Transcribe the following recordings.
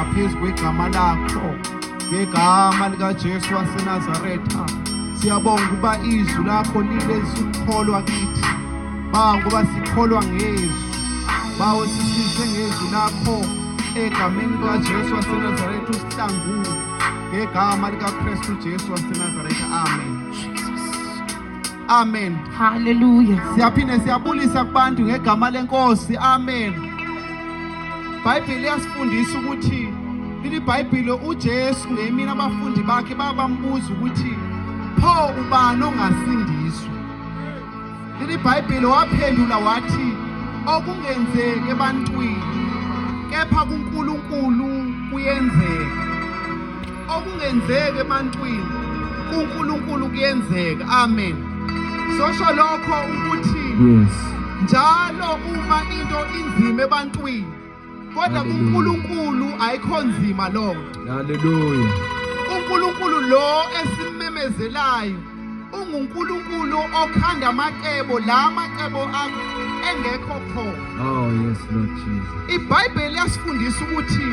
ngaphezu kwegama lakho, ngegama likaJesu waseNazaretha. Siyabonga ukuba izwi lakho liletha ukukholwa kithi, Bawo, ngoba sikholwa ngezwi. Bawo, sisize ngezwi lakho egameni likaJesu waseNazaretha, usihlangule ngegama likaKristu Jesu waseNazaretha. Amen. Amen. Hallelujah. Siyaphinde siyabulisa kubantu ngegama lenkosi. Amen. IBhayibheli liyasifundisa ukuthi leli Bhayibheli uJesu ngemini abafundi bakhe babambuza ukuthi pho ubani ongasindiswa. Leli Bhayibheli waphendula wathi okungenzeki ebantwini kepha kuNkulunkulu kuyenzeka. Okungenzeki ebantwini kuNkulunkulu kuyenzeka. Amen. Sosho lokho ukuthi Yes. njalo uma into inzima ebantwini kodwa kuNkulunkulu ayikho nzima lonto. Hallelujah. uNkulunkulu lo esimemezelayo unguNkulunkulu okhanda amacebo, la amacebo engekho khona. Oh yes, Lord Jesus. IBhayibheli liyasifundisa ukuthi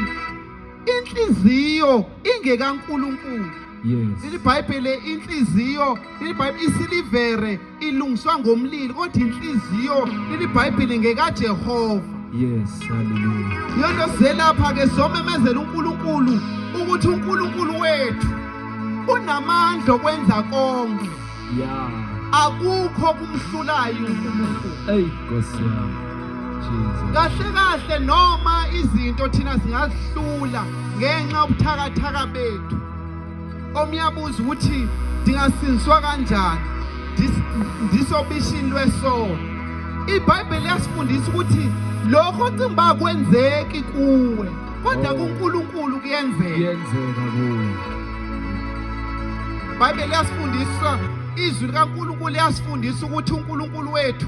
inhliziyo ingekaNkulunkulu. Yes. Leli Bhayibheli inhliziyo, leli Bhayibheli isilivere ilungiswa ngomlilo, kodwa inhliziyo leli Bhayibheli ngekaJehova. Yes, hallelujah. Yonto selapha ke somemezela uNkulunkulu ukuthi uNkulunkulu wethu unamandla okwenza konke. Yeah. Akukho kumhlulayo uNkulunkulu. Hey, Nkosi yami. Jesus. Kahle kahle noma izinto thina singazihlula ngenxa yobuthakathaka bethu. Omyabuza ukuthi ndingasindiswa kanjani ndisobishini lwesono. IBhayibheli liyasifundisa ukuthi lokho ocimba kwenzeki kuwe kodwa Oh. kuNkulunkulu kuyenzeka. Kuyenzeka kuwe. IBhayibheli liyasifundisa, izwi likaNkulunkulu liyasifundisa ukuthi uNkulunkulu wethu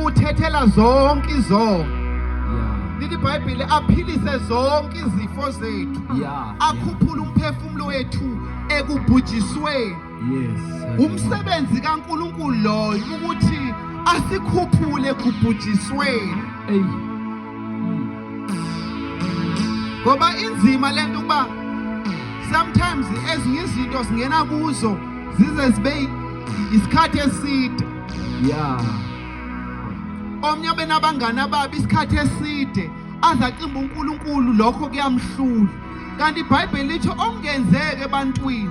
uthethela zonke izono. Yeah. Lithi iBhayibheli aphilise zonke izifo zethu. Yeah. Akhuphule umphefumulo wethu ekubhujisweni. Yes. Umsebenzi kaNkulunkulu loyo ukuthi asikhuphule ekubhujisweni. Hey. Ngoba inzima lento ukuba sometimes ezinye izinto singena kuzo zize zibe isikhathi eside. Yeah. Omnye abe nabangani ababi isikhathi eside aze acimbe uNkulunkulu, lokho kuyamhlula. Kanti iBhayibheli lithi okungenzeka ebantwini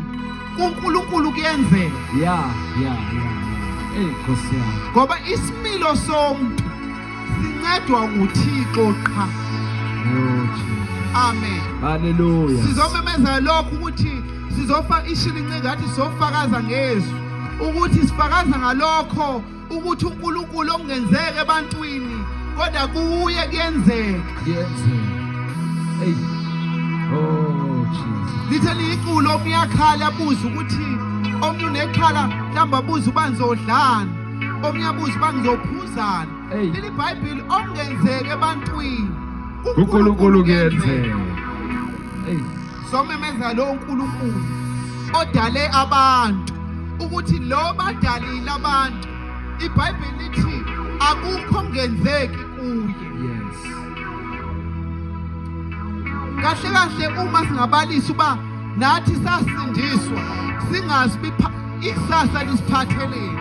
kuNkulunkulu kuyenzeka. Yeah. Hey, Nkosi yami. Ngoba isimilo somuntu sincedwa nguThixo qha. Oh Jesus. Amen. Hallelujah. Sizomemeza lokho ukuthi sizofa ishilince ngathi sofakaza ngezwi ukuthi sifakaza ngalokho ukuthi uNkulunkulu okungenzeka ebantwini kodwa kuye kuyenzeka. Kuyenzeka. Hey. Oh Jesus. Lithe liyiculo omunye uyakhala abuze ukuthi omunye unekhala mhlawumbe abuze uba ngizodlani, omunye abuze uba ngizophuzani. Hey. Leli Bhayibheli okungenzeka ebantwini uNkulunkulu kuyenzeka. Hey. Somemeza lo uNkulunkulu odale abantu ukuthi lo badalile abantu. iBhayibheli lithi akukho kungenzeki kuye. Yes. Kahle kahle uma singabalisa uba nathi sasindiswa singazi ikusasa lisiphatheleni.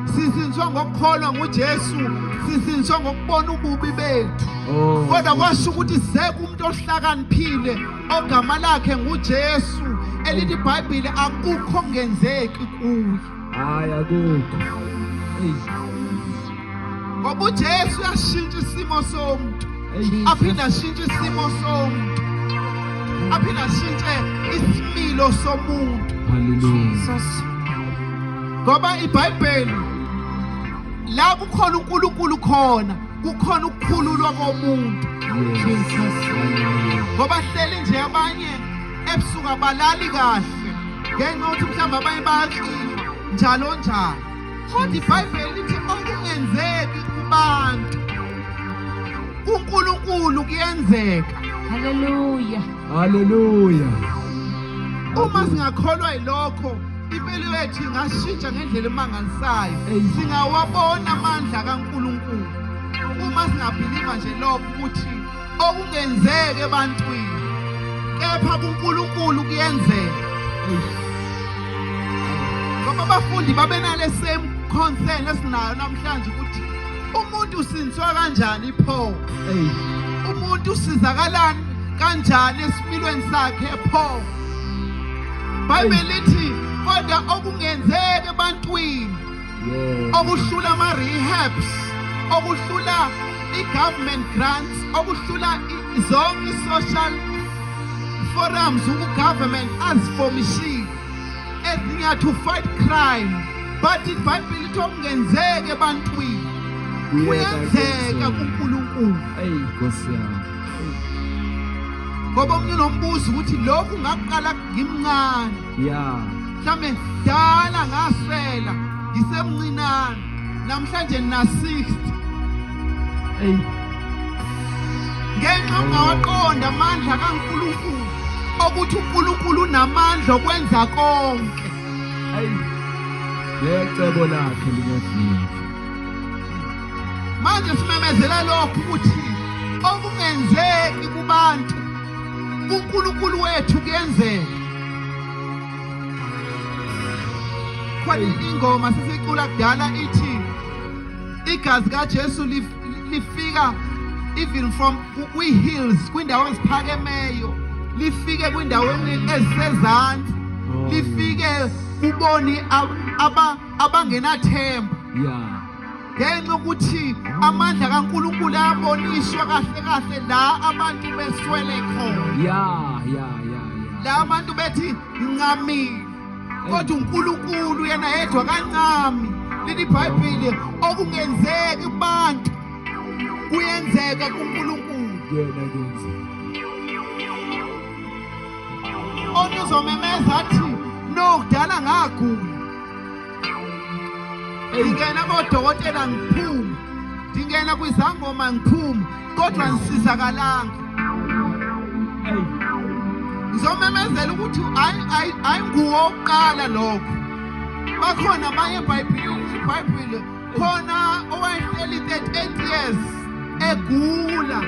Sisindiswa ngokukholwa nguJesu, sisindiswa ngokubona ububi bethu. Oh. Kodwa kwasho ukuthi seke umuntu ohlakaniphile ogama lakhe nguJesu elithi iBhayibheli akukho kungenzeki kuye. Hayi akukho. Hey. Ngoba uJesu uyashintsha isimo somuntu. Hey. Aphinde ashintshe isimo somuntu. Aphinde ashintshe isimilo somuntu. Hallelujah. Jesus. Ngoba iBhayibheli la kukhona uNkulunkulu khona kukhona ukukhululwa komuntu. Yes. Jesus. Hallelujah. Ngoba hleli nje abanye ebusuku abalali kahle ngenxa yokuthi mhlawumbe abanye bayaxinwa njalo njalo. Kodwa iBhayibheli lithi okungenzeki kubantu kuNkulunkulu kuyenzeka. Hallelujah. Hallelujah. Uma singakholwa yilokho impilo yethu ingashintsha ngendlela emangalisayo. Amen. Singawabona amandla kaNkulunkulu uma singabhiliva nje lokho ukuthi okungenzeka ebantwini Kepha kuNkulunkulu kuyenzeka. Ngoba abafundi babenale same concern esinayo namhlanje ukuthi umuntu usinswa kanjani pho? Umuntu usizakalani kanjani esimilweni sakhe pho? Bible lithi kodwa okungenzeka ebantwini okuhlula ama-rehabs, okuhlula i-government grants, okuhlula zonke i-social forums uku-government azifomishile ezinye to fight crime, but iBhayibheli lithi okungenzeka ebantwini kuyenzeka kuNkulunkulu. Eyi Nkosi yami. Ngoba omunye unombuzo ukuthi lokhu ngakuqala ngimncane. Yeah. Mhlambe dala ngasela ngisemncinane, namhlanje ngina 60. Eyi. Ngenxa ungawaqonda amandla kaNkulunkulu okuthi uNkulunkulu unamandla okwenza konke. Eyi. Ngecebo lakhe lingavinjwa. Manje simemezela lokhu ukuthi okungenzeki kubantu kuNkulunkulu wethu kuyenzeka. Khona ingoma sisicula kudala ithi igazi kaJesu lifika even from kwi-hills, kwindawo eziphakemeyo, lifike kwindawo ezisezantsi, lifike kuboni abangenathemba. Ngenxa yokuthi amandla kaNkulunkulu ayaboniswa kahle kahle la abantu beswele khona. La abantu bethi ncamile, kodwa uNkulunkulu yena yedwa kancami. Lithi iBhayibheli okungenzeki kubantu kuyenzeka kuNkulunkulu. Yena kuyenzeka. Onke uzomemeza athi no, kudala ngagula, ngingena kodokotela ngiphuma, ngingena kwizangoma ngiphuma, kodwa ngisizakalanga. Ngizomemezela ukuthi ayinguwo oqala lokho. Bakhona abanye eBhayibhelini, iBhayibheli khona owayehleli 38 years egula,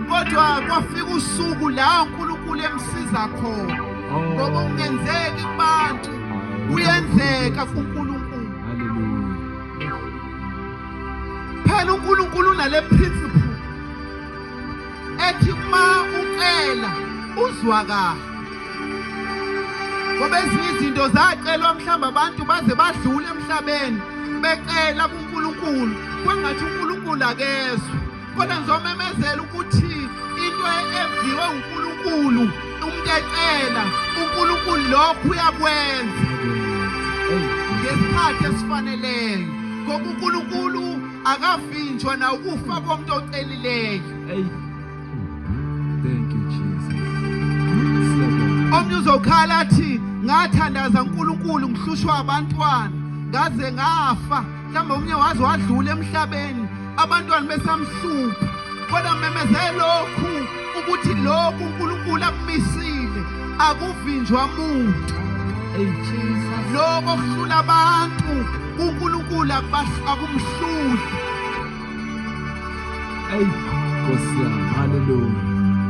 kodwa kwafika usuku la uNkulunkulu emsiza khona. Ngoba kungenzeki kubantu kuyenzeka kuNkulunkulu. Hallelujah. Phela uNkulunkulu unale principle ethi uma ucela uzwa kahle, ngoba ezinye izinto zacelwa mhlawumbe abantu baze badlule emhlabeni becela kuNkulunkulu kwengathi uNkulunkulu akezwe. Kodwa ngizomemezela ukuthi into eviwe uNkulunkulu umuntu ecela uNkulunkulu lokhu uyakwenza ngesikhathi esifaneleyo, ngoba uNkulunkulu akavinjwa na ukufa komuntu ocelileyo. Hey. Thank you Jesus. Siyabonga. Omnye uzokhala athi ngathandaza uNkulunkulu ngihlushwa abantwana ngaze ngafa, mhlawumbe omnye waze wadlula emhlabeni abantwana besamhlupha, kodwa memezela lokhu ukuthi lokhu uNkulunkulu akumisile akuvinjwa muntu. Jesus. Lokho okuhlula abantu uNkulunkulu akumhluli. Hey, Nkosi yami. Hallelujah.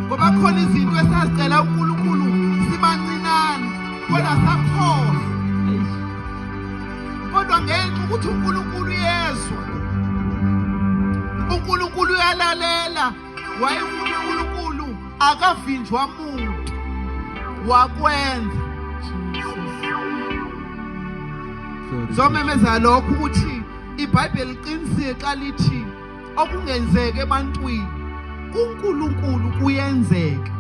Ngoba khona izinto esazicela uNkulunkulu sibancinane kodwa sakhohlwa. Hey. Kodwa ngenxa ukuthi uNkulunkulu uyezwa, uNkulunkulu uyalalela, wayefuna uNkulunkulu akavinjwa muntu, wakwenza. Glory. Zomemeza lokhu ukuthi iBhayibheli liqinisile xa lithi okungenzeka ebantwini kuNkulunkulu kuyenzeka,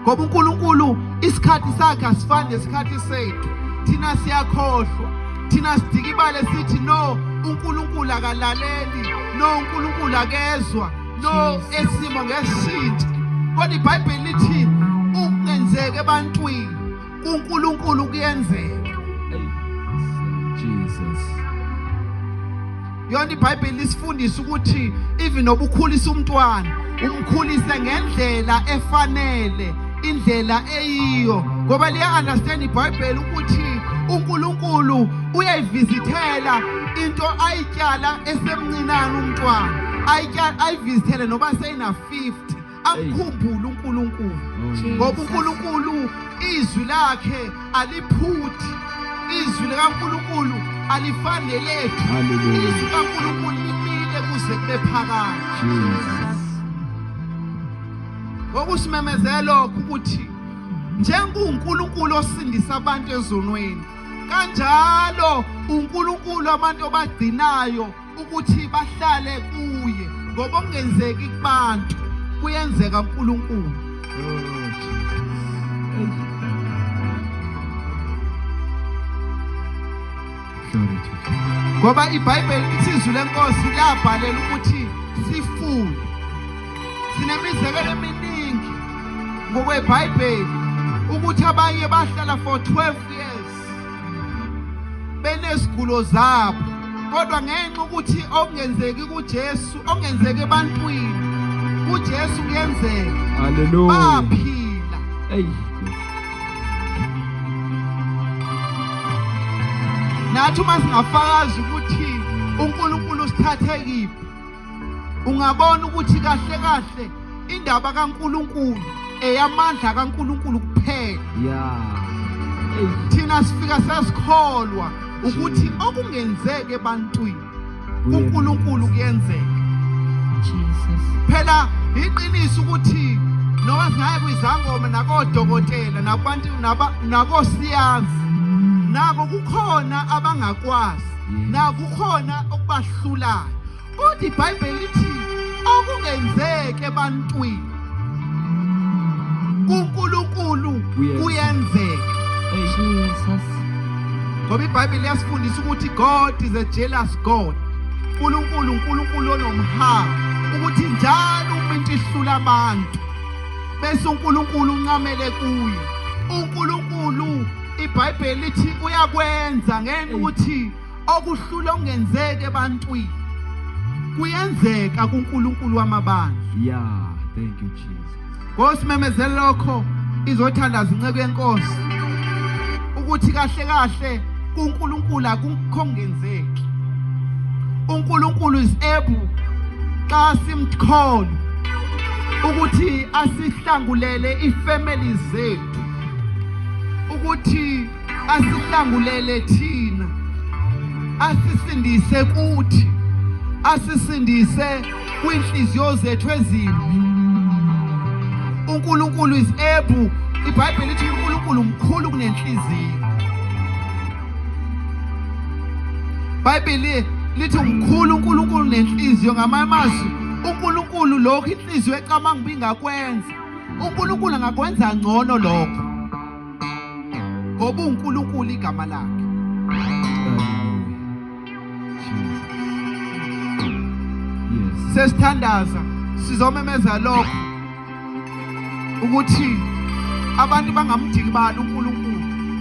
ngoba uNkulunkulu isikhathi sakhe asifani nesikhathi sethu. Thina siyakhohlwa, thina sidikibale sithi no, uNkulunkulu akalaleli, no, uNkulunkulu akezwa, no, esimo ngeshintshe. Kodwa iBhayibheli lithi ukungenzeka ebantwini kuNkulunkulu kuyenzeka. Hey. Jesus. Yona iBhayibheli lisifundisa ukuthi even nobukhulisa umntwana umkhulise ngendlela efanele, indlela eyiyo, ngoba liya understand iBhayibheli ukuthi uNkulunkulu uyayivisithela into ayityala esemncinane umntwana, ayityala ayivizithele noba seyina 50. Amkhumbule uNkulunkulu. Oh, Ngoba uNkulunkulu izwi lakhe aliphuthi. Izwi likaNkulunkulu alifani nelethu. Hallelujah. Izwi likaNkulunkulu limile kuze kube phakade. Jesus. Ngokusimemezela lokho ukuthi njengoNkulunkulu osindisa abantu ezonweni, kanjalo uNkulunkulu abantu obagcinayo ukuthi bahlale kuye, ngoba okungenzeki kubantu kuyenzeka kuNkulunkulu. Oh, Jesus. Hey. Glory to Jesus. Ngoba iBhayibheli lithi izwi lenkosi liyabhalela ukuthi sifunde. Sinemizekelo eminingi ngokweBhayibheli ukuthi abanye bahlala for 12 years benezigulo zabo, kodwa ngenxa ukuthi okungenzeki kuJesu, okungenzeki ebantwini, kuJesu kuyenzeka. Hallelujah. Baphila. Hey. Nathi uma singafakazi ukuthi uNkulunkulu usithathe kiphi, ungabona ukuthi kahle kahle indaba kaNkulunkulu eyamandla kaNkulunkulu kuphela. Yeah. Hey. Thina sifika sesikholwa ukuthi okungenzeka ebantwini kuNkulunkulu kuyenzeka. Jesus. Phela iqiniso ukuthi noma singaye kwizangoma nakodokotela nakubantu nakosiyazi, nabo kukhona abangakwazi, nakukhona okubahlulayo, kodwa iBhayibheli lithi okungenzeke ebantwini kuNkulunkulu kuyenzeka. Jesus. Ngoba iBhayibheli liyasifundisa ukuthi God is a jealous God. uNkulunkulu uNkulunkulu onomhawu, ukuthi njalo uma into ihlula abantu bese uNkulunkulu uncamele kuye. uNkulunkulu iBhayibheli lithi uyakwenza ngenxa ukuthi okuhlula okungenzeka ebantwini kuyenzeka kuNkulunkulu wamabandla. Yeah, thank you Jesus. Ngosimemezela lokho izothandaza inceke yenkosi ukuthi kahle kahle kuNkulunkulu akukho kungenzeki. uNkulunkulu is able xa simkhona ukuthi asihlangulele ifamily zethu, ukuthi asihlangulele thina, asisindise kuthi, asisindise kwinhliziyo zethu ezimbi. uNkulunkulu is able. iBhayibheli lithi uNkulunkulu mkhulu kunenhliziyo. iBhayibheli lithi umkhulu uNkulunkulu nenhliziyo. Ngamanye amazwi, uNkulunkulu lokhu inhliziyo ecabanga uba ingakwenza, uNkulunkulu angakwenza ngcono lokho, ngoba uNkulunkulu igama lakhe. Hallelujah. Jesus. Yes. Sesithandaza sizomemeza lokho ukuthi abantu bangamdikibali uNkulunkulu,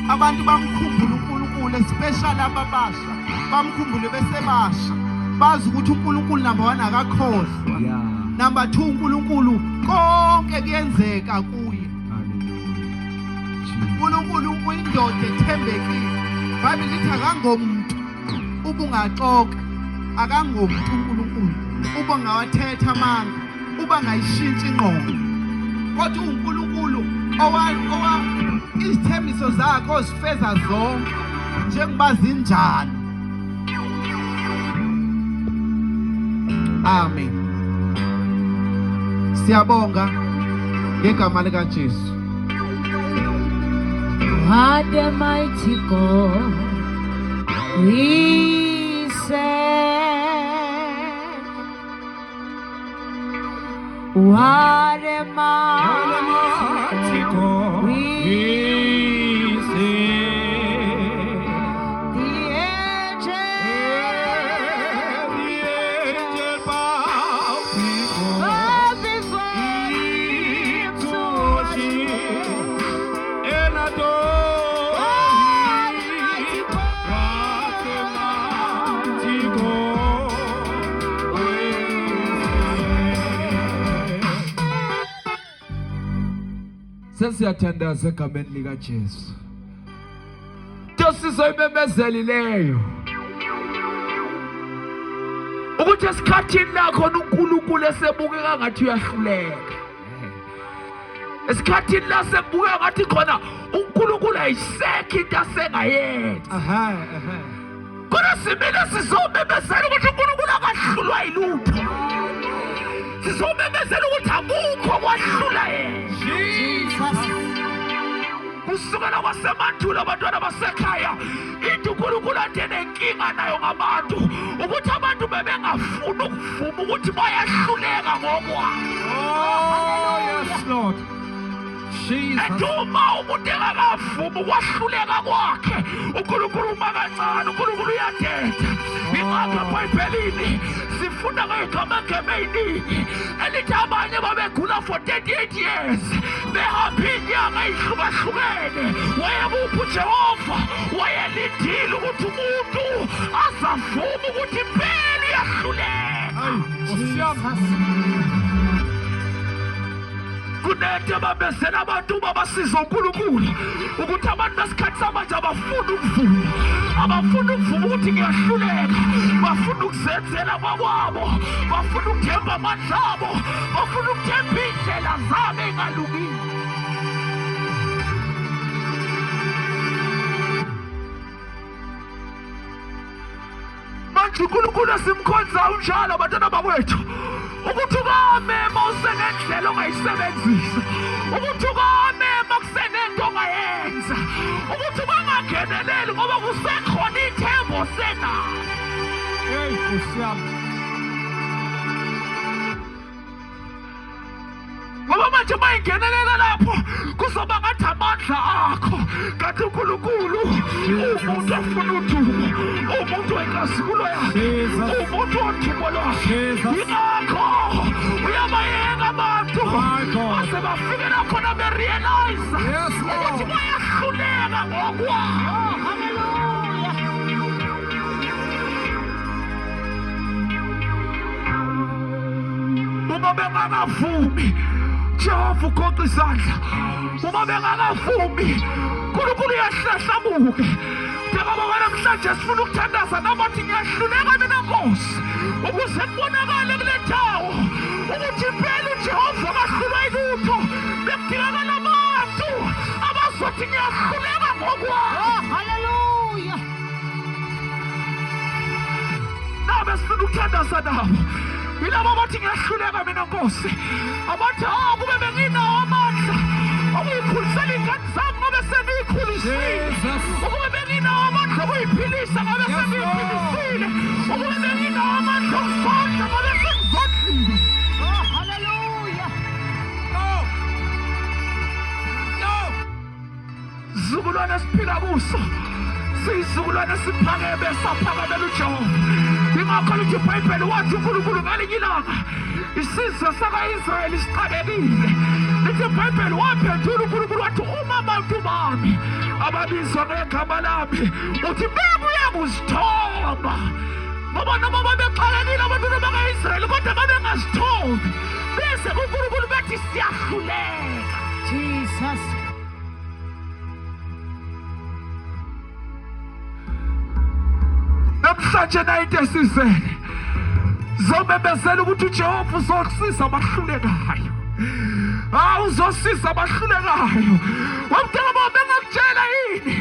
abantu bamkhumbule uNkulunkulu, especially ababasha bamkhumbule besebasha, bazi ukuthi uNkulunkulu number 1 akakhohlwa, number 2 uNkulunkulu konke kuyenzeka kuye. Hallelujah. Jesus. uNkulunkulu uyindoda ethembekile. iBhayibheli lithi akangomuntu ubungaxoka, akangomuntu uNkulunkulu ubungawathetha amanga, uba ngayishintshi ingqondo, kodwa uNkulunkulu owa izithembiso zakhe ozifeza zonke njengoba zinjalo. Amen. Siyabonga ngegama lika Jesu. What a mighty God we serve. What a mighty God we serve. The angel, The angel bow before bow before him him to to worship worship. and adore What a him. mighty What a mighty God we serve. Sesiyathandaza egameni lika Jesu. Into sizoyimemezelileyo ukuthi esikhathini la khona uNkulunkulu esebukeka ngathi uyahluleka, Esikhathini la sekubuka ngathi khona uNkulunkulu ayisekho into asengayenza. Aha, aha. Kodwa simile sizomemezela ukuthi uNkulunkulu akahlulwa yilutho. Sizomemezela ukuthi akukho kwahlula yena. Jesus. Kusukela kwasemandulo abantwana basekhaya, into uNkulunkulu ade nenkinga nayo ngabantu ukuthi abantu bebengafuni ukuvuma ukuthi bayahluleka ngokwabo. Oh, yes, Lord. Jesus. And uma umuntu engakavumi ukwahluleka kwakhe, uNkulunkulu uma kancane, uNkulunkulu uyadeda. Ingakho eBhayibhelini sifunda ngegama ey'ningi elithi abanye babegula for 38 years, behamba iy'nyanga ey'hlukahlukene. Wayekuphi uJehova? Wayelindile ukuthi umuntu azavume ukuthi impela uyahluleka. Ay, Nkosi yami. Kunento ebambezela abantu uba basize uNkulunkulu, ukuthi abantu besikhathi samanje abafuni ukuvuma, abafuni ukuvuma ukuthi ngiyahluleka. Bafuna ukuzenzela kwakwabo, bafuna ukuthemba amandla abo, bafuna ukuthemba iy'ndlela zabo ey'ngalungile. Manje uNkulunkulu esimkhonzayo unjalo, abantwana bakwethu, ukuthi ukamema usenendlela ongayisebenzisa, ukuthi ukamema kusenento ongayenza, ukuthi ukangangeneleli ngoba kusekhona ithemba osenalo. Hey, Nkosi yami. Ngoba manje uma ingenelela lapho kuzoba ngathi amandla akho, kanti uNkulunkulu umuntu ofuna udumo, umuntu wenkazimulo yakhe, Jesus. umuntu wodumo lwakhe. Jesus. Yingakho uyabayeka abantu My God. baze bafike lakhona berealize Yes, Lord. ukuthi bayahluleka ngokwabo. Oh, hallelujah. Uma bengakavumi, Jehova ugoqa izandla. Uma bengakavumi, uNkulunkulu uyahlahlamuke. Njengoba namhlanje sifuna ukuthandaza nabathi ngiyahluleka mina Nkosi, ukuze kubonakale kule ndawo ukuthi impela uJehova kahlulwa yilutho. Bekudingakala abantu abazothi ngiyahluleka ngokwabo. Oh, hallelujah. Nabe sifuna ukuthandaza nabo yilabo abathi ngiyahluleka mina Nkosi, abathi hawu, kube benginawo amandla okuyikhulisela iy'ngane zami ngabe sengiyikhulisile, Jesus. ukube benginawo amandla okuyiphilisa ngabe Yes, sengiyiphilisile, ukube benginawo amandla okuzondla ngabe sengizondlile. Oh, hallelujah. No. No. Sizukulwane esiphila kuso siyizukulwane esiphakeme, saphakamela uJehova. Ingakho lithi iBhayibheli, wathi uNkulunkulu ngelinye ilanga isizwe saka-Israyeli sixakekile, lithi iBhayibheli waphendula uNkulunkulu wathi, uma abantu bami ababizwa ngegama lami uthi bebuya kuzithoba, ngoba noma babexakekile abantwana baka-Israyeli kodwa babengazithobi, bese kuNkulunkulu bethi siyahluleka. Jesus. Namhlanje na into esizele zomemezela ukuthi uJehova uzosiza abahlulekayo. Hawu, uzosiza abahlulekayo. Wamntaka baba, bengakutshela yini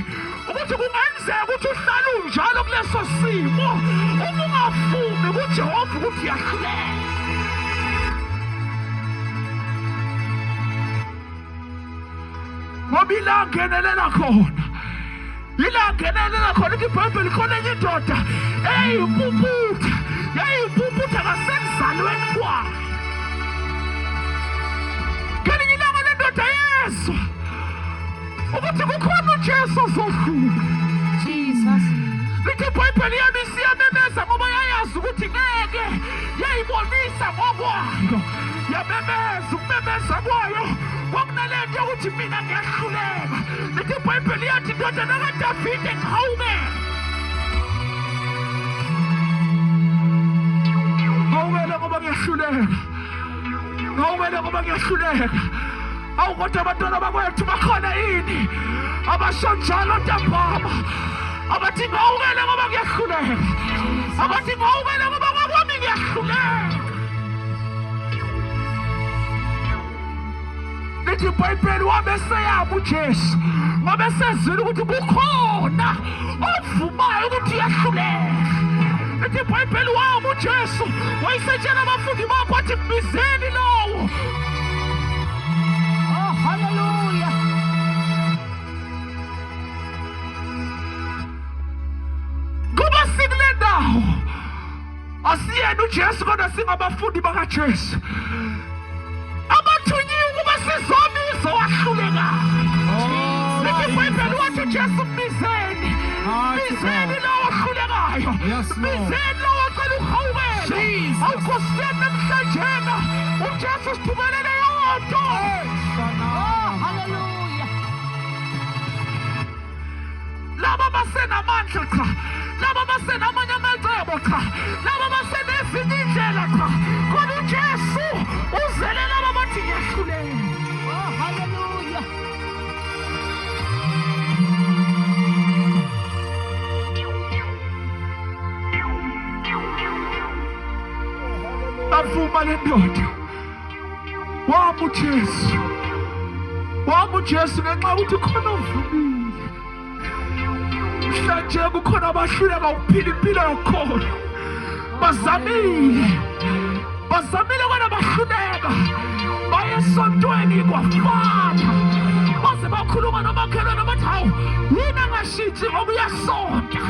ukuthi kungenzeka ukuthi uhlale unjalo kuleso simo uma ungavumi kuJehova ukuthi uyahluleka? Ngoba ila ngenelela khona, ila ngenelela khona, ithi iBhayibheli khona enye indoda eyimpumputha, yayimpumputha ngasekuzalweni kwayo. Ngelinye ilanga le ndoda yezwa ukuthi kukhona uJesu ozodlula. Jesus. Lithi iBhayibheli yami isiyamemeza, ngoba yayazi ukuthi ngeke yayibonisa ngokwayo. Yamemeza, ukumemeza kwayo kwakunalento yokuthi mina ngiyahluleka. Lithi iBhayibheli yathi, ndodana kaDavide, ngihawukele, ngihawukele ngoba ngiyahluleka, ngihawukele ngoba ngiyahluleka. Awu, kodwa abantwana bakwethu bakhona yini abasho njalo ntambama, abathi ngihawukele ngoba ngiyahluleka, abathi ngihawukele ngoba kwakwami ngiyahluleka? Lithi iBhayibheli wabe eseyaba uJesu ngoba esezwile ukuthi kukhona ovumayo ukuthi uyahluleka. Lithi iBhayibheli waba uJesu wayesetshela abafundi bakhe wathi mbizeni lowo. Oh, hallelujah. Kuba sikule ndawo asiyena uJesu kodwa singabafundi bakaJesu abathunyiwe ukuba sizobiza owahlulekayo. Lithi iBhayibheli wathi uJesu mbizeni, mbizeni lowo ohlulekayo, mbizeni lowo ocela ukuhawukela. Awukhoseni namhlanjena uJesu sithumelele yonto. Oh, hallelujah. Laba basenamandla cha, laba basenamanye amacebo cha, laba basenezinye indlela cha, kodwa uJesu uzele laba bathi ngiyahluleka. Oh, hallelujah. Avuma le ndoda wami uJesu, wami uJesu ngenxa yokuthi khona uvumile. Mhlanje kukhona abahluleka ukuphila impilo yokholo, bazamile, bazamile kodwa bahluleka, baye esontweni kwafana, baze bakhuluma nomakhelwane bathi hawu yini angashintshi ngoba uyasonta,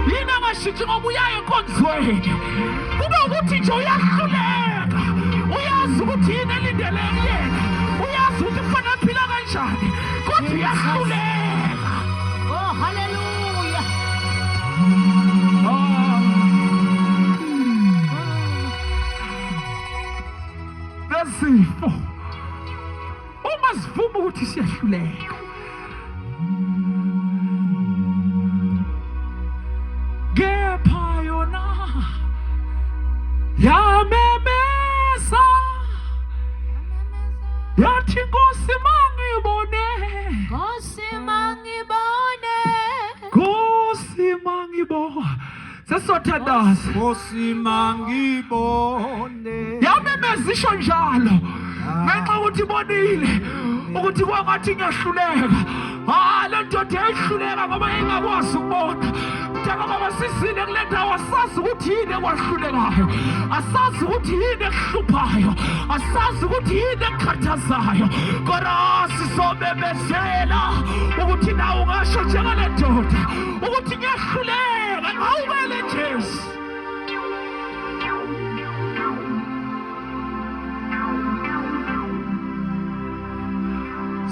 yini angashintshi ngoba uyaya enkonzweni, kube ukuthi nje uyahluleka, uyazi ukuthi yini elindeleke kuyena, uyazi ukuthi kufanele aphila kanjani, kodwa uyahluleka. Oh, hallelujah. Nezifo uma sivuma ukuthi siyahluleka, kepha yona yamemeza yathi Nkosi mangibone, Nkosi mangibone, Nkosi mangibone. Sesothandaza. Nkosi mangibone. Yamemeza isho njalo ngenxa yokuthi ibonile ukuthi kwangathi ngiyahluleka. Ah, le ndoda yayihluleka ngoba yayingakwazi ukubona. Mntaka baba, sisile kule ndawo, asazi ukuthi yini ekwahlulekayo, asazi ukuthi yini ekuhluphayo, asazi ukuthi yini ekukhathazayo, kodwa sizomemezela ukuthi nawe ungasho njengale ndoda ukuthi ngiyahluleka, ngawubele Jesu.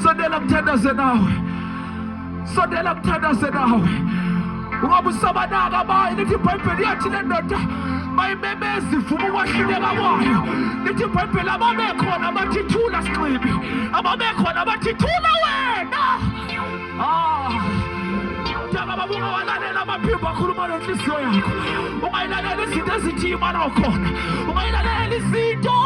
Sondela kuthandaze nawe, sondela kuthandaze nawe, ungabe usabanaka abanye. Lithi iBhayibheli yathi le ndoda bayimemeza ivuma ukwahluleka kwayo. Lithi iBhayibheli ababekhona bathi thula sinxibi, ababekhona bathi thula wena. Ah, mntaka baba, ungawalalela amaphimbo akhuluma nenhliziyo yakho, ungayilalela izinto ezithi imana ukhona, ungayilalela izinto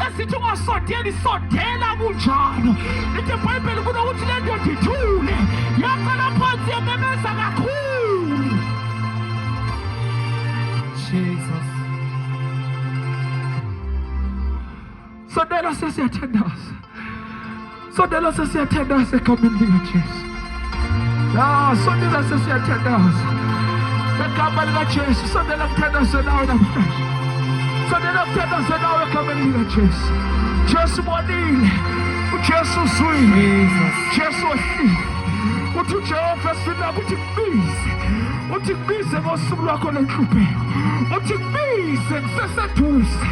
ezithi ungasondeli, sondela kunjalo. Lithi iBhayibheli kunokuthi le ndoda ithule, yaqala phansi yamemeza kakhulu. Jesus. Sondela sesiyathandaza, sondela sesiyathandaza egameni likaJesu. Ah, sondela sesiyathandaza egama likaJesu. Sondela kuthandaze nawe namhlanje, sondela kuthandaze nawe egameni likaJesu. Jesu ubonile, uJesu uzwile, Jesu wehlile. Uthi uJehova eswini lakho uthi kubize, uthi kubize ngosuku lwakho lenhlupheko, uthi kubize ngiseseduze.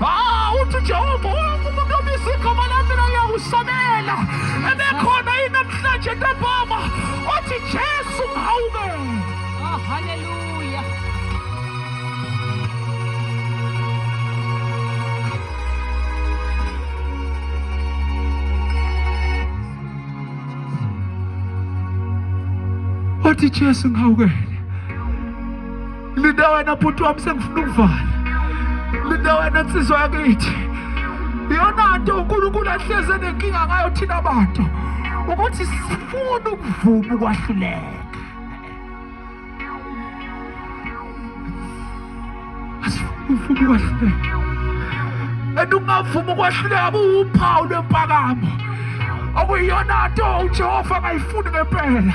Ah, uthi uJehova wonke umuntu obiza igama lami ngiyakusabela. Ebekhona yini namhlanje ntambama othi Jesu ngihawukele? Oh, hallelujah. Othi Jesu ngihawukele. Linda wena bhuti wami, sengifuna ukuvala. Linda wena nsizwa yakithi. Iyona nto uNkulunkulu ahleze nenkinga ngayo thina bantu, ukuthi sifuna ukuvuma ukwahluleka. Asifuni ukuvuma ukwahluleka. And ukungavuma ukwahluleka kuwuphawu lwempakamo. Okuyiyona nto uJehova angayifuni ngempela.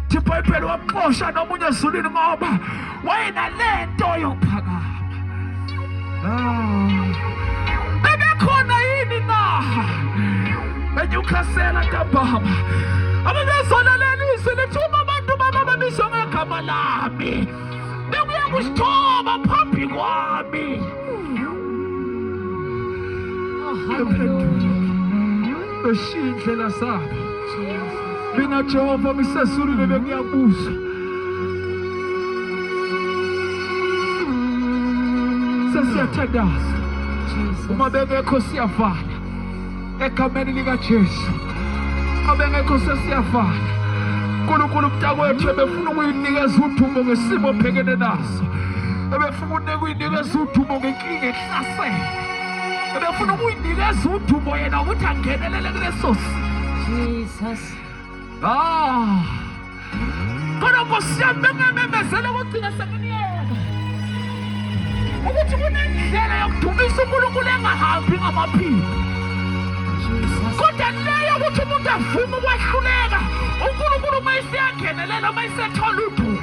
Thi iBhayibheli wamxosha nomunye ezulwini ngoba wayenalento yokuphakama. Ah. Bebekhona yini na eNewcastle ntambama ababezolalela izwi lithi uma abantu baba babizwa ngegama lami bekuya kusithoba phambi kwami. Oh, hallelujah. Beshiya indlela zabo. Mina Jehova ngisezulwini bengiyabuza. Sesiyathandaza. Uma bengekho siyavala. Egameni likaJesu. Uma bengekho sesiyavala. uNkulunkulu mntakwethu ebefuna ukuyinikeza udumo ngesimo obhekene naso. Ebefuna ukuyinikeza udumo ngenkinga ehlasele. Ebefuna ukuyinikeza udumo yena ukuthi angenelele kuleso simo. Jesus. Ah. Kodwa Nkosi yami bengamemezela ukugcina sekuniyeka. Ukuthi kunendlela yokudumisa uNkulunkulu engahambi ngamaphimbo. Kodwa leyo ukuthi umuntu avume ukwehluleka, uNkulunkulu uma eseyangenelela uma esethola udumo.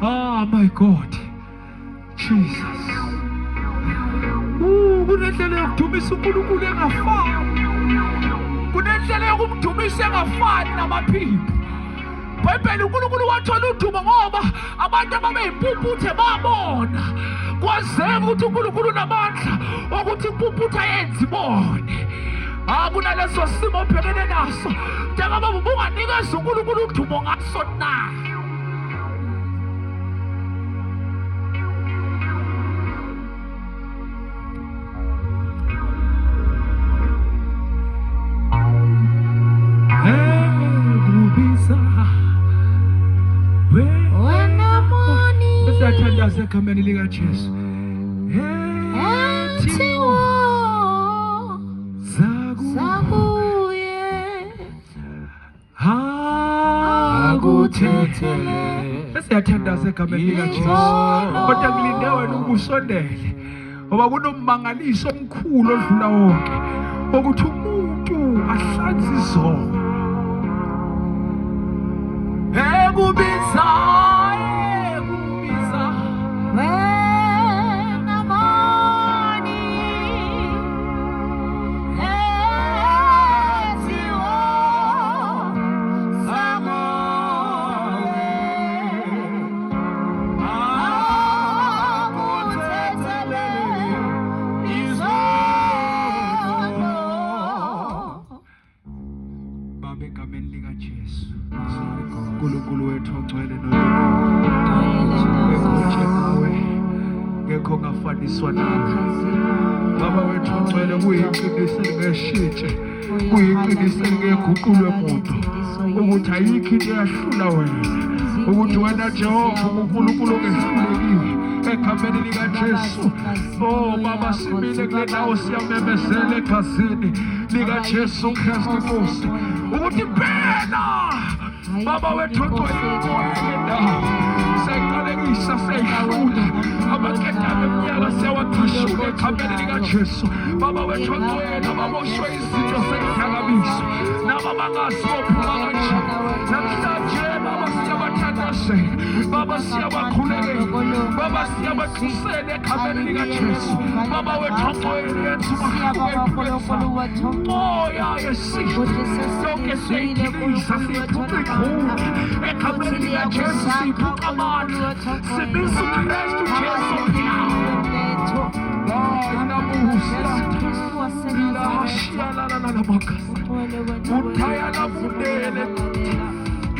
Ah my God. Jesus. Kunendlela yokudumisa uNkulunkulu engafani. Kunendlela yokumdumisa engafani namaphimbo. Bhayibheli uNkulunkulu wathola udumo ngoba abantu ababeyimpumputhe babona. Kwazeka ukuthi uNkulunkulu unamandla okuthi impumputhe ayenze ibone. Ah kunaleso simo obhekene naso. Njengoba ubunganikeza uNkulunkulu udumo ngaso na? Siyathandaza egameni likaJesu. Akuthethele. Siyathandaza egameni likaJesu. Kodwa ngilinde wena ukuba usondele. Ngoba kunommangaliso omkhulu odlula wonke ukuthi umuntu ahlanze izono. Ekubiza ekubiza Wena moni Baba egameni likaJesu uNkulunkulu wethu ongcwele nolungile ngawe ngekho ongafaniswa nawe Baba wethu ongcwele kuyiqiniso elingeshintshe kuyiqiniso elingeguqulwe muntu ukuthi ayikho into eyahlula wena ukuthi wena Jehova uNkulunkulu ongehlulekile egameni likaJesu oh baba simile kule ndawo siyamemezela egazini likaJesu Kristu Nkosi ukuthi phela Baba wethu ogcwele indawo siyayiqalekisa siyayihlula amaketane eminyaka siyawaqhashula egameni likaJesu baba wethu ogcwele ababoshwe izinto zeyidakamiso nabo bangazi bophuma kanje namhlanje baba siyabathandazela baba siyabakhulekela baba siyabathusela egameni likaJesu baba wethu ogcwele yenza umahluko empilweni moya yesifo sonke siyayidiliza siyiphuca igunya egameni likaJesu siyiphuca amandla simisa uKristu Jesu ophilayo uthayalabundele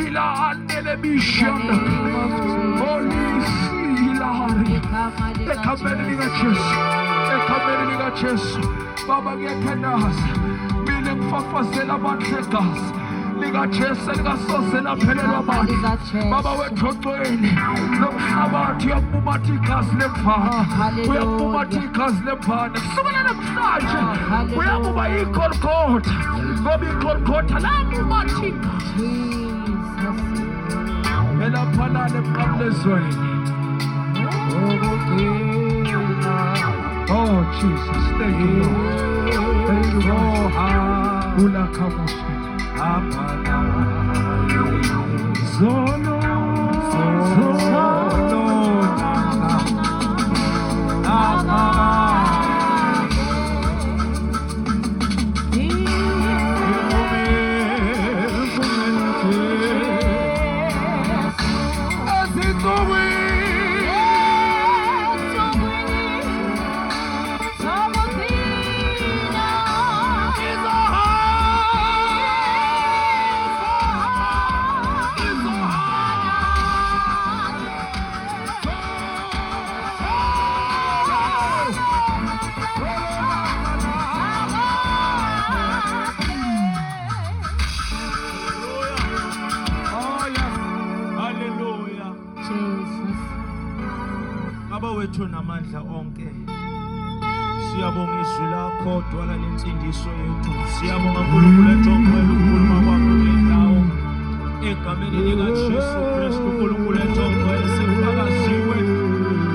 ilaandele bishanda olisiilari egameni likaJesu egameni likaJesu Baba ngiyathandaza mina ngifafazela amandla egazi likaJesu elikasoze laphelelwa amandla baba wethu ogcwele lo mhlabathi uyamumatha igazi lemvana Oh, uyamumatha igazi lemvana kusukela namhlanje Oh, uyakuba yigolgotha ngoba igolgotha lamumatha igazi elaphalala emnqamlezweni Oh Jesus, thank you Lord. Thank you Lord. Ula kamoshata. Zolo, zolo, Oh yes. Haleluya. Jesus. Baba wethu namandla onke. Siyabonga izwi lakho dwala lensindiso yethu. Siyabonga uNkulunkulu ethongwele ukukhuluma kwakho kule ndawo. Egameni likaJesu Kristu uNkulunkulu ethongwele sekufakaziwe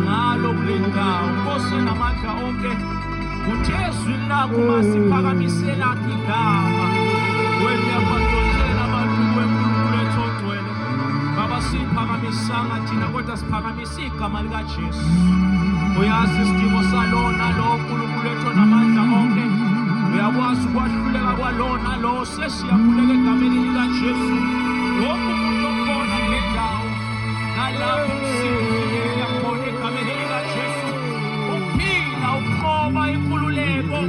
ngalo kule ndawo. Nkosi namandla onke. Uthe ezwini lakho masiphakamise lakho igama. Wena uyabadonsela abantu kuwe uNkulunkulu ethongwele. Baba siphakamisanga thina kodwa siphakamisa igama likaJesu. Uyazi isidingo salona lo uNkulunkulu ethu namandla onke. Uyakwazi ukwahluleka kwalona lo sesiyakhuleka egameni likaJesu. Wonke umuntu okhona kule ndawo nalapho umsindo ufinyelela khona egameni likaJesu. Ukuphila, ukunqoba inkululeko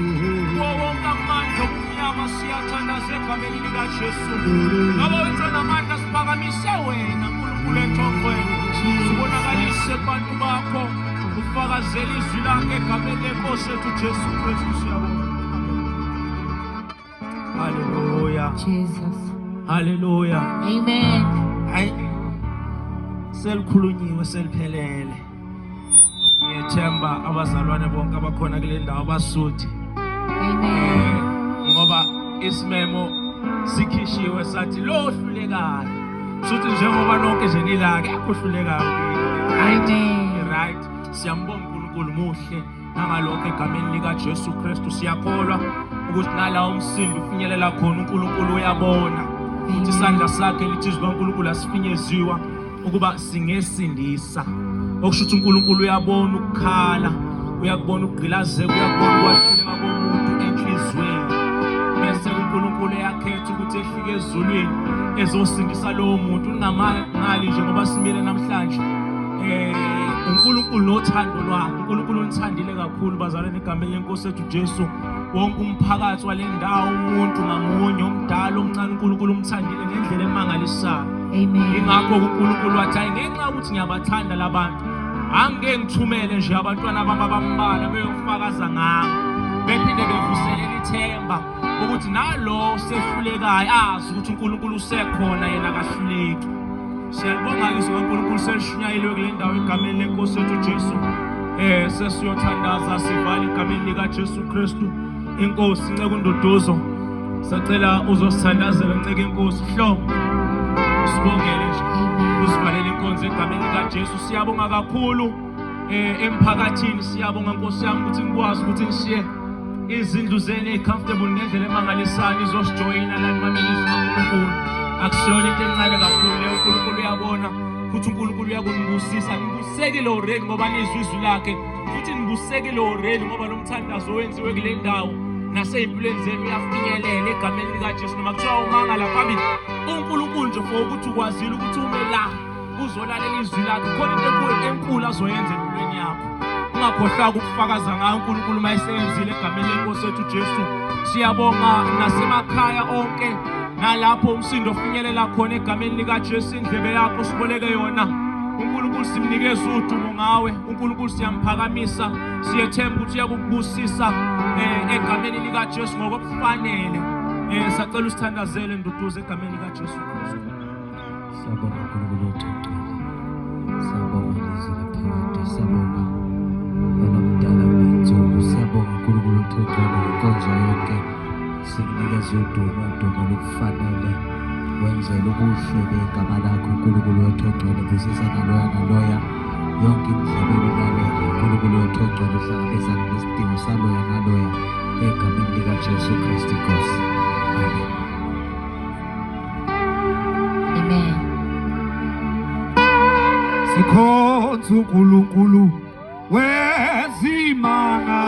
kuwo wonke amandla obumnyama siyathandaza egameni likaJesu. Baba wethu namandla siphakamise wena uNkulunkulu ethu ongcwele. Sibonakalise kubantu bakho ufakazele izwi lakho egameni lenkosi yethu Jesu Kristu siyabonga. Haleluya. Jesus. Haleluya. Amen. Hayi selikhulunyiwe seliphelele. Ngiyethemba abazalwane bonke abakhona kule ndawo basuthi. Amen. Ngoba isimemo sikhishiwe sathi lo ohlulekayo. Suthi njengoba nonke nje nila akekho ohlulekayo kini. Amen. Right. Siyambonga uNkulunkulu muhle nangalokho egameni likaJesu Kristu siyakholwa ukuthi nala umsindo ufinyelela khona uNkulunkulu uyabona ukuthi isandla sakhe lithi izwi likaNkulunkulu asifinyeziwa ukuba singesindisa okusho ukuthi uNkulunkulu uyabona ukukhala uyakubona ukugqilazeka uyakubona ukwahluleka komuntu enhliziyweni bese uNkulunkulu eyakhetha ukuthi ehlike ezulwini ezosindisa lowo muntu ningamangali nje ngoba simile namhlanje uNkulunkulu nothando lwakhe uNkulunkulu unithandile kakhulu bazalwane egameni lenkosi yethu Jesu wonke umphakathi wale ndawo umuntu ngamunye omdala omncane uNkulunkulu umthandile ngendlela emangalisayo. Amen. Ingakho uNkulunkulu wathi hayi ngenxa yokuthi ngiyabathanda labantu angike ngithumele nje abantwana bami abambalwa beyofakaza ngami bephinde bevuselele ithemba ukuthi nalo sehlulekayo azi ukuthi uNkulunkulu usekhona yena akahluleki. Siyalibonga izwi kaNkulunkulu selishunyayelwe kule ndawo egameni lenkosi yethu Jesu. Sesiyothandaza sivale egameni likaJesu Kristu. Inkosi Nceku Nduduzo sacela uzosithandazela Nceku inkosi hlobo sibongele nje usivalele inkonzo egameni likaJesu. Siyabonga kakhulu emphakathini siyabonga Nkosi yami ukuthi nikwazi ukuthi nishiye izindlu zenu ey-comfortable ngendlela emangalisayo izosijoyina la nimamele izwi likaNkulunkulu. Akusiyona into encane kakhulu leyo. uNkulunkulu uyabona futhi uNkulunkulu uyakunibusisa. Nibusekile already ngoba nizwa izwi lakhe futhi nibusekile already ngoba lo mthandazo owenziwe kule ndawo nasey'mpilweni zenu uyafinyelela egameni likaJesu. Noma kuthiwa umangala phambili uNkulunkulu nje for ukuthi ukwazile ukuthi ume la uzolalela izwi lakhe khona into enkulu azoyenza empilweni yakho. Ungakhohlwa ukufakaza ngayo uNkulunkulu uma eseyenzile egameni lenkosi yethu Jesu. Siyabonga nasemakhaya onke nalapho umsindo ofinyelela khona egameni likaJesu. Indlebe yakho siboleke yona uNkulunkulu simnikeza udumo ngawe. uNkulunkulu siyamphakamisa siyethemba ukuthi uyakukubusisa egameni likaJesu ngokufanele. Sacela usithandazele Nduduzo egameni likaJesu Kristu. Siyabonga uNkulunkulu wethu ongcwele. Siyabonga lizwi laphakade. Siyabonga wena mdala wey'nsuku. Siyabonga uNkulunkulu wethu ongcwele ngenkonzo yonke. Sikunikeza udumo, udumo lukufanele. Wenzele ubuhle begama lakho uNkulunkulu wethu ongcwele. Busisa naloya naloya Yonke indlebe ebilalele, uNkulunkulu wethu ongcwele uhlangabezane nesidingo saloya naloya egameni likaJesu Kristu iNkosi. Amen. Amen. Sikhonza uNkulunkulu wezimanga.